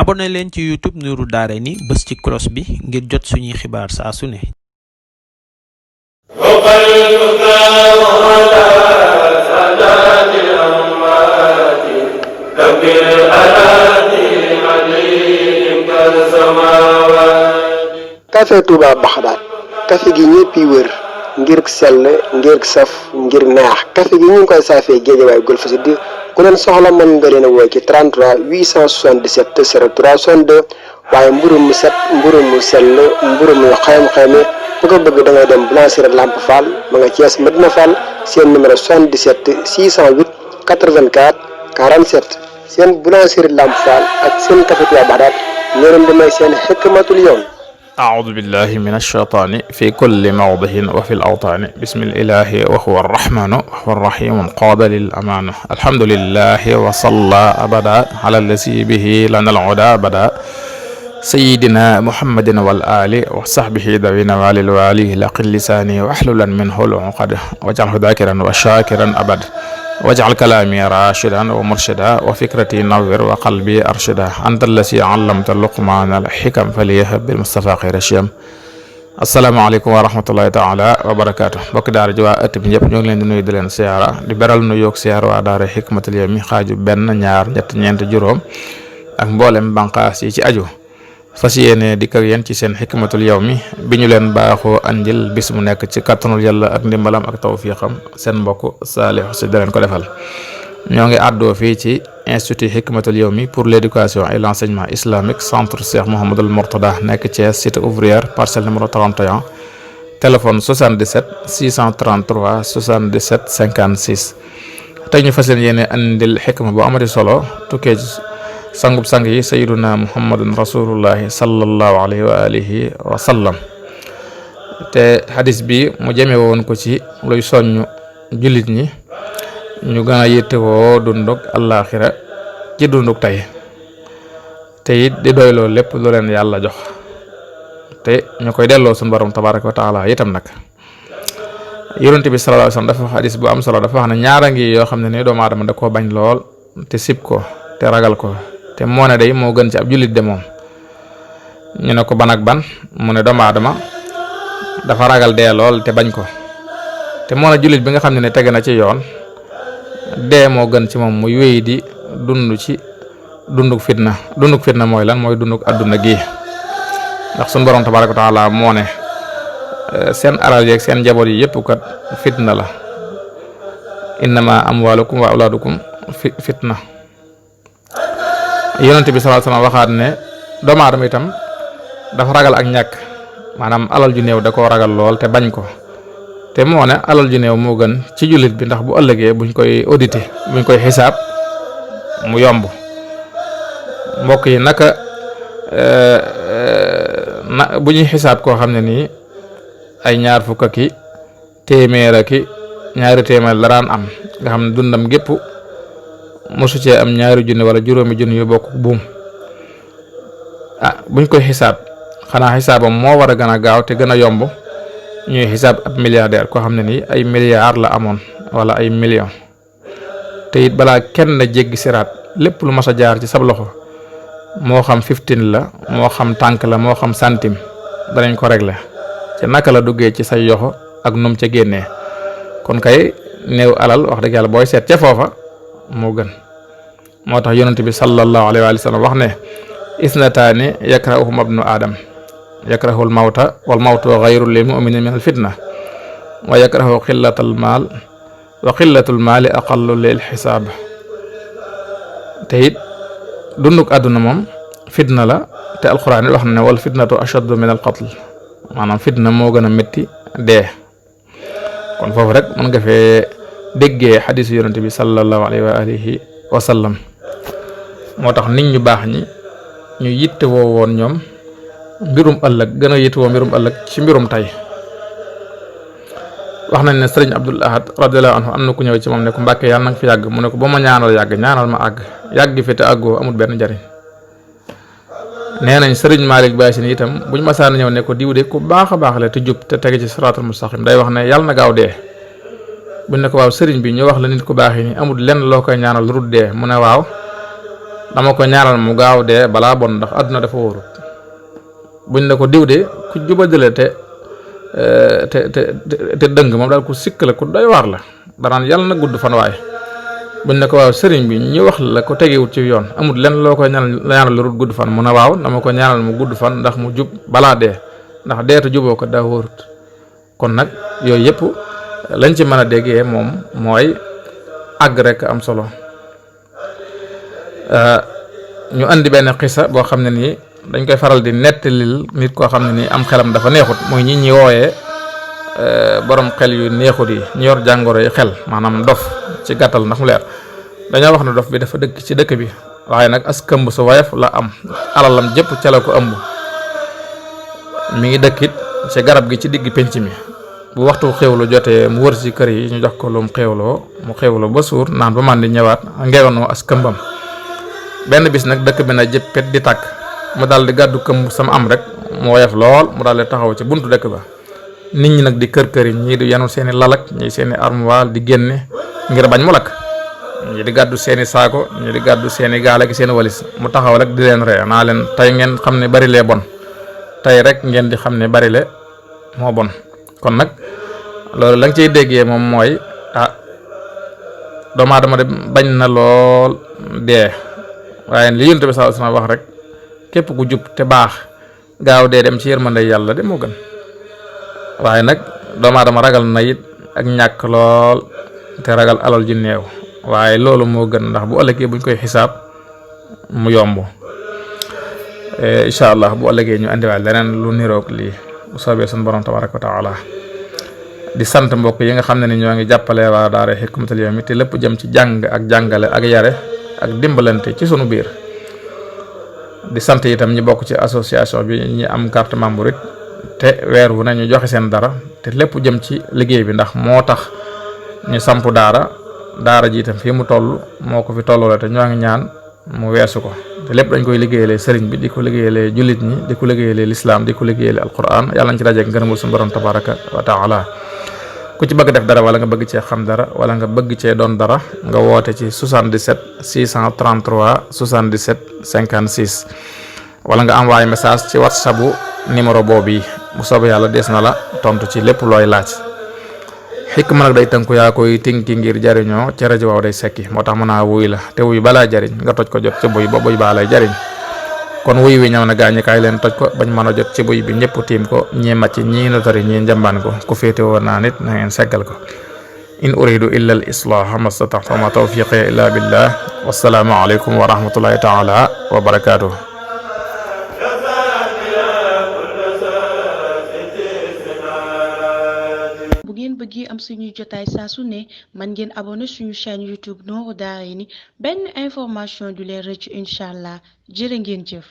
abonné leen ci YouTube Nourou Darayni bës ci cloche bi ngir jot suñuy xibaar saa su ne. café Touba Baxdaat café gi ñëpp yi wër ngir sell ngir saf ngir neex café gi ñu ngi koy saafee Géejawaay Golf Sud ku leen soxla mën nga leen a woo ci 33 877 03 62 waaye mburu mu set mburu mu sell mburu mu xayma bu ko bëgg da ngay dem boulangerie Lamp Fall ma nga Thiès Medina Fall seen numéro 77 608 84 47 seen boulangerie Lamp Fall ak seen café Touba Baxdaat ñoo leen di may seen xikmatul yawm. أعوذ بالله من الشيطان في كل موضع وفي الأوطان بسم الإله وهو الرحمن وهو الرحيم قاد للأمان الحمد لله وصلى أبدا على الذي به لنا العدا بدا سيدنا محمد والآل وصحبه ذوي نوال الوالي لقل لساني واحللا منه العقد واجعله ذاكرا وشاكرا أبد واجعل كلامي راشدا ومرشدا وفكرتي نور وقلبي أرشدا أنت الذي علمت لقمان الحكم فليهب بالمصطفى خير الشيم asalaamaaleykum wa rahmatullahi taala wa barakaatu mbokki daara ji waa ëtt bi ñëpp ñoo ngi leen di nuyu di leen siyaara di beral nu yoog siyaar waa daara Hikmatul Yawmi xaaju benn ñaar ñett ñeent juróom ak mboolem banqaas yi ci aju fas yéene dikk ak yéen ci seen Hikmatul Yawmi bi ñu leen baaxoo andil bis mu nekk ci kattanul yàlla ak ndimbalam ak tawfiqam seen mbokk Saliou Sy da leen ko defal ñoo ngi àddoo fii ci institut Hikmatul Yawmi pour l'éducation et l'enseignement islamique centre Cheikh Mouhamadoul Mourtada nekk Thiès cité ouvrière parcelle numéro 31 téléphone 77 633 77 56 tey ñu fas yéene andil xikma bu amati solo tukkee ci sangub sang yi sayyiduna muhammadun rasulullahi sallallahu alayhi wa alihi wa sallam te hadis bi mu jëme woon ko ci luy soññ jullit ñi ñu gën a yittewoo dunduk àllaaxira ci dunduk tey te it di doyloo lépp lu leen yàlla jox te ñu koy delloo suñu borom tabaraka wa taala itam nag yonent bi sallallahu alayhi wasallam dafa wax hadis bu am solo dafa wax ne ñaara ngi yoo xam ne ni doomu aadama da koo bañ lool te sib ko te ragal ko te moo ne day moo gën ci ab jullit de moom ñu ne ko ban ak ban mu ne doomu aadama dafa ragal dee lool te bañ ko te moo ne jullit bi nga xam ne tege na ci yoon dee moo gën ci moom muy wéy di dund ci dunduk fitna mooy lan mooy dunduk adduna gi ndax suñu borom tabaraka wa taala moo ne seen alal yeeg seen njaboot yi yëpp kat fitna la innama amwalukum wa awlaadukum fitna yonent bi sallallahu alayhi wasallam waxaat ne doomu aadama itam dafa ragal ak ñàkk maanaam alal ju néew da koo ragal lool te bañ ko te moo ne alal ju néew moo gën ci jullit bi ndax bu ëllëgee buñ koy audité buñ koy xisaab mu yomb mbokk yi naka bu ñuy xisaab koo xam ne nii ay ñaar fukk ki téeméer ki ñaari téeméer la daan am nga xam ne dundam gépp mosu cee am ñaari junni wala juróomi junni yu bokk buum buñ koy xisaab xanaa xisaabam moo war a gën a gaaw te gën a yomb ñuy xisaab ab milliardaire koo xam ne nii ay milliards la amoon wala ay millions te it balaa kenn jéggi siraat lépp lu mas a jaar ci sab loxo moo xam 15 la moo xam tànk la moo xam centime danañ ko régler ci naka la duggee ci say yoxo ak num ca génnee kon kay néew alal wax dëgg yàlla booy seet ca foofa moo gën moo tax yonent bi sallallahu alayhi wa sallam wax ne isnataani yakrahuhuma ibnu adam yakrahul mawta wal mawtu xayrun lil mu'mini min al fitna wa yakrahu xillatal maal wa xillatul maali aqallu lil xisaab te it dunduk àdduna moom fitna la te alquran it wax na ne wal fitnatu ashaddu min al qatl maanaam fitna moo gën a métti dee kon foofu rek mën nga fee déggee xadisu yonente bi sallallahu alayhi wa alihi wa sallam moo tax nit ñu baax ñi ñu yitte woo woon ñoom mbirum ëllëg gën a yittewoo mbirum ëllëg ci mbirum tey wax nañ ne sëriñ Abdul Ahad radiyallahu anhu am na ku ñëw ci moom ne ko Mbàkke yàlla na nga fi yàgg mu ne ko ba ma ñaanal yàgg ñaanal ma àgg yàgg fi te àggoo amul benn njariñ nee nañ sëriñ Malick Baye si itam buñ masaan ñëw ne ko diw de ku baax a baax la te jub te tege ci siraatul mustaqim day wax ne yàlla na gaaw dee buñ ne ko waaw sëriñ bi ñu wax la nit ku baax yi ni amul lenn loo koy ñaanal lu dul dee mu ne waaw dama ko ñaanal mu gaaw dee balaa bon ndax àdduna dafa wóorut. buñ ne ko diw de ku jubadale te dëng moom daal ku sikk la ku doy waar la danaan yàlla na gudd fan waaye buñ ne ko waaw sëriñ bi ñu wax la ko tegewut ci yoon amul lenn loo koy ñaanal lu gudd fan mu ne waaw dama ko ñaanal mu gudd fan ndax mu jub balaa dee ndax deetu juboo ko daa wóorut. kon nag yooyu yëpp lañ ci mën a déggee moom mooy àgg rek am solo. ñu andi benn xisa boo xam ne nii dañ koy faral di nettalil nit koo xam ne nii am xelam dafa neexut mooy ñi ñi wooyee borom xel yu neexut yi ñu yor jàngoro yi xel maanaam dof ci gàttal ndax mu leer. dañoo wax ne dof bi dafa dëkk ci dëkk bi waaye nag as këmb su woyof la am alalam jëpp ca la ko ëmb mi ngi dëkkit ci garab gi ci digg penc mi bu waxtu xewlu jotee mu wër ci kër yi ñu jox ko lu mu xewloo ba suur naan ba man di ñëwaat ngeewanoo as këmbam. benn bis nag dëkk bi na jëppet di tàkk mu daal di gàddu këmb sama am rek mu woyof lool mu daal di taxaw ci buntu dëkk ba nit ñi nag di kër yi ñii di yanu seeni lalak ñii seeni armoire di génne ngir bañ mu lakk ñii di gàddu seeni saako ñii di gàddu seeni gaal ak seeni walis mu taxaw rek di leen ree naa leen tey ngeen xam ne bari lee bon tey rek ngeen di xam ne bari le moo bon. kon nag loolu la nga ciy déggee moom mooy doomu aadama de bañ na lool dee waaye li Yonent bi sallallahu alayhi wasallam wax rek képp ku jub te baax gaaw dee dem ci yërmande yàlla de moo gën. waaye nag doomu aadama ragal na it ak ñàkk lool te ragal alal ju néew waaye loolu moo gën ndax bu ëllëgee buñ koy xisaab mu yomb. incha allah bu ëllëgee ñu andiwaat leneen lu niroog lii bu soobee suñu borom tabaraka wa taala. di sant mbokk yi nga xam ne ni ñoo ngi jàppale waa daara Hikmatul Yawmi te lépp jëm ci jàng ak jàngale ak yare ak dimbalante ci sunu biir. di sant itam ñi bokk ci association bi ñi am carte membre it te weer wu ne ñu joxe seen dara te lépp jëm ci liggéey bi ndax moo tax ñu samp daara ji itam fii mu toll moo ko fi tolloo te ñoo ngi ñaan mu weesu ko te lépp dañ koy liggéeyalee sëriñ bi di ko liggéeyalee jullit ñi di ko liggéeyalee lislaam di ko liggéeyalee alquran yàlla nañ ci dajeek ngërëmul suñu borom tabaraka wa taala. ku ci bëgg def dara wala nga bëgg cee xam dara wala nga bëgg cee doon dara nga woote ci 77 633 77 56 wala nga envoyé message ci whatsapp bu numéro boobu yi bu soobee yàlla dees na la tontu ci lépp looy laaj. xikma nag day tënku yaa koy tinki ngir jariñoo ci rajo waaw day sekki moo tax mën naa wuy la te wuy balaa jariñ nga toj ko jot ci buy ba buy baa lay jariñ kon wuy wi ñëw na gaañi kaay leen toj ko bañ mën a jot ci buy bi ñëpp tiim ko ñii màcc ñii notari ñii njambaan ko ku féete woon naa nit na ngeen seggal ko in uridu illa al islaha mastataxta ma tawfiqi illa billah wassalaamu aleykum wa rahmatullahi taala wa barakatuh. bu ngeen bëggee am suñuy jotaay saa su ne man ngeen abonné suñu chaîne YouTube Nourou Darayni benn information du leen rëcc incha allah jërë ngeen jëf.